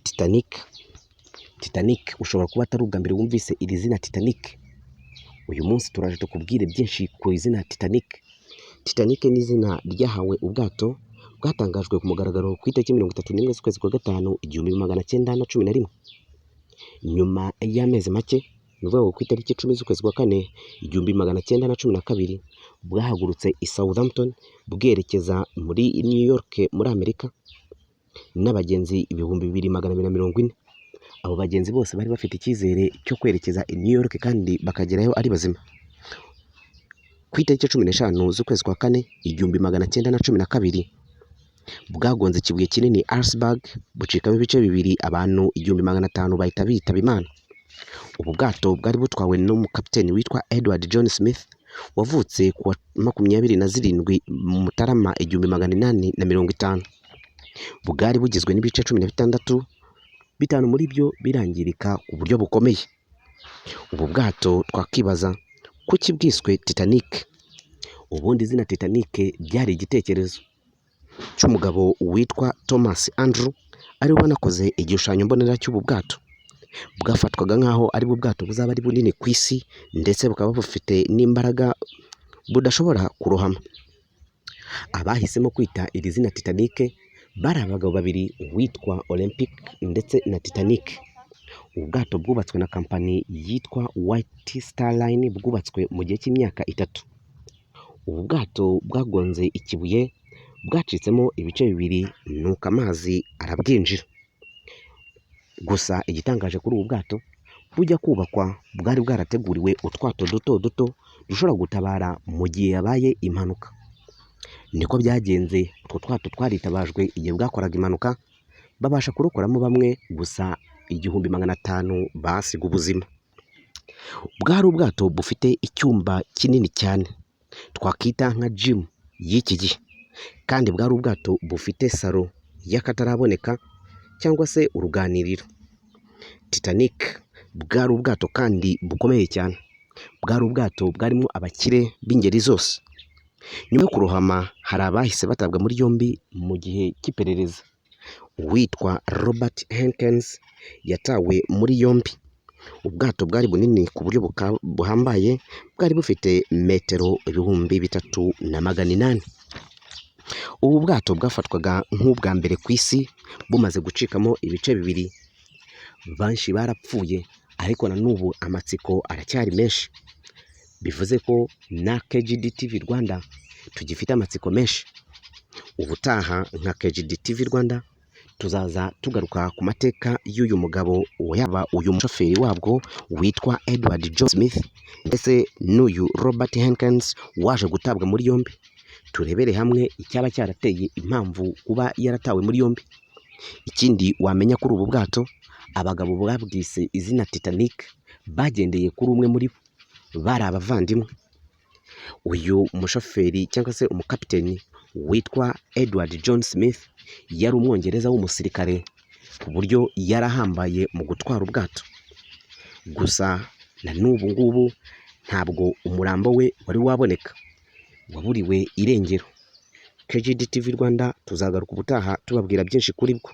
Titanic. Titanic, ushobora kuba atari ubwa mbere wumvise iri zina Titanic. Uyu munsi turaje tukubwire byinshi ku izina Titanic. Titanic ni izina ryahawe ubwato bwatangajwe ku mugaragaro ku itariki 31 z'ukwezi kwa gatanu 1911. Nyuma y'amezi make, ni ukuvuga ngo ku itariki 10 z'ukwezi kwa kane 1912, bwahagurutse i Southampton bwerekeza muri New York muri Amerika n'abagenzi 2240. Abo bagenzi bose bari bafite icyizere cyo kwerekeza i New York kandi bakagerayo ari bazima. Ku itariki 15 z'ukwezi kwa kane 1912, bwagonze ikibuye kinini iceberg, bucikamo ibice bibiri, abantu 1500 bahita bitaba Imana. Ubu bwato bwari butwawe n'umukapiteni witwa Edward John Smith, wavutse ku wa 27 Mutarama 1850. Bwari bugizwe n'ibice 16, bitanu muri byo birangirika ku buryo bukomeye. Ubu bwato twakibaza kuki bwiswe Titanic? Ubundi izina Titanic ryari igitekerezo cy'umugabo witwa Thomas Andrew, ariwe wanakoze igishushanyo mbonera cy'ubu bwato. Bwafatwaga nk'aho ari bwo bwato buzaba ari bunini ku isi, ndetse bukaba bufite n'imbaraga, budashobora kurohama. Abahisemo kwita iri zina Titanic bari abagabo babiri, uwitwa Olympic ndetse na Titanic. Ubu bwato bwubatswe na kampani yitwa White Star Line, bwubatswe mu gihe cy'imyaka 3. Ubu bwato bwagonze ikibuye, bwacitsemo ibice bibiri, nuko amazi arabwinjira. Gusa igitangaje kuri ubu bwato, bujya kubakwa bwari bwarateguriwe utwato duto duto dushobora gutabara mu gihe habaye impanuka. Niko byagenze, utwo twato twaritabajwe igihe bwakoraga impanuka, babasha kurokoramo bamwe, gusa 1500 bahasiga ubuzima. Bwari ubwato bufite icyumba kinini cyane twakita nka gym y'iki gihe, kandi bwari ubwato bufite salo y'akataraboneka cyangwa se uruganiriro. Titanic bwari ubwato kandi bukomeye cyane, bwari ubwato bwarimo abakire b'ingeri zose. Nyuma yo kurohama hari abahise batabwa muri yombi mu gihe cy'iperereza. Uwitwa Robert Henkens yatawe muri yombi. Ubwato bwari bunini ku buryo buhambaye, bwari bufite metero 3800. Ubu bwato bwafatwaga nk'ubwa mbere ku isi bumaze gucikamo ibice bibiri. Benshi barapfuye, ariko na n'ubu amatsiko aracyari menshi. Bivuze ko na KGD TV Rwanda tugifite amatsiko menshi. Ubutaha nka KGD TV Rwanda tuzaza tugaruka ku mateka y'uyu mugabo, yaba uyu mushoferi wabwo witwa Edward John Smith ndetse n'uyu Robert Henkens waje gutabwa muri yombi. Turebere hamwe icyaba cyarateye impamvu kuba yaratawe muri yombi. Ikindi wamenya kuri ubu bwato, abagabo babwise izina Titanic bagendeye kuri umwe muri bo, bari abavandimwe. Uyu mushoferi cyangwa se umukapiteni witwa Edward John Smith yari Umwongereza w'umusirikare, ku buryo yari ahambaye mu gutwara ubwato. Gusa na n'ubu ngubu ntabwo umurambo we wari waboneka, waburiwe irengero. KGD TV Rwanda tuzagaruka ubutaha tubabwira byinshi kuri bwo.